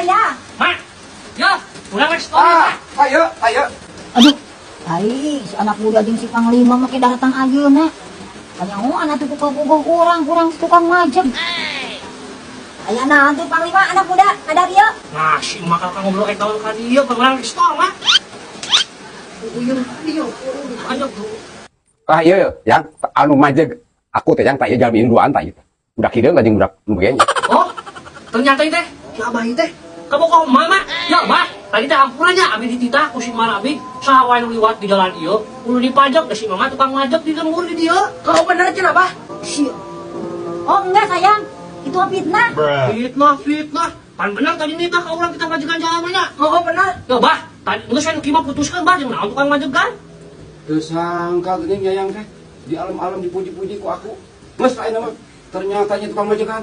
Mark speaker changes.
Speaker 1: saya.
Speaker 2: Mak, ya, urang rek setor,
Speaker 3: Ah,
Speaker 2: Mak.
Speaker 3: ayo, ayo.
Speaker 4: Aduh, ai si anak muda jeung si panglima make datang ayeuna. Kanyahoan atuh ku kabogoh urang, kurang tukang majeg.
Speaker 1: Aya naon tuh, Panglima, anak muda, ada dia?
Speaker 2: Nah, si emak kalau ngobrol kayak tahun ka dieu, urang rek setor, Mak. Uyung dieu, ayo tuh.
Speaker 3: Ah, iya, iya. Yang anu majeg aku teh, yang tak ieu jalmi duaan tak ieu. Budak hideung jeung budak nu begenya.
Speaker 2: Oh, ternyata ini teh, si Abah ini teh, kabogoh mama. Ya, Bah, tadi teh hampura nya, abi dititah ku si Marabi, saha wae nu liwat di jalan ieu, kudu dipajak, da si mama tukang majek di lembur di dieu.
Speaker 5: Kau bener cenah, Bah?
Speaker 4: Si
Speaker 1: Oh enggak, sayang, itu fitnah.
Speaker 2: Fitnah, fitnah. Pan bener tadi nitah ka urang kita majegan jalannya.
Speaker 5: Oh, bener.
Speaker 2: Ya, Bah, tadi geus anu kieu mah putuskeun, Bah, jeung naon tukang majegan.
Speaker 3: Teu sangka geuning yayang teh di alam-alam dipuji-puji ku aku. Geus lain mah ternyata nya tukang majegan.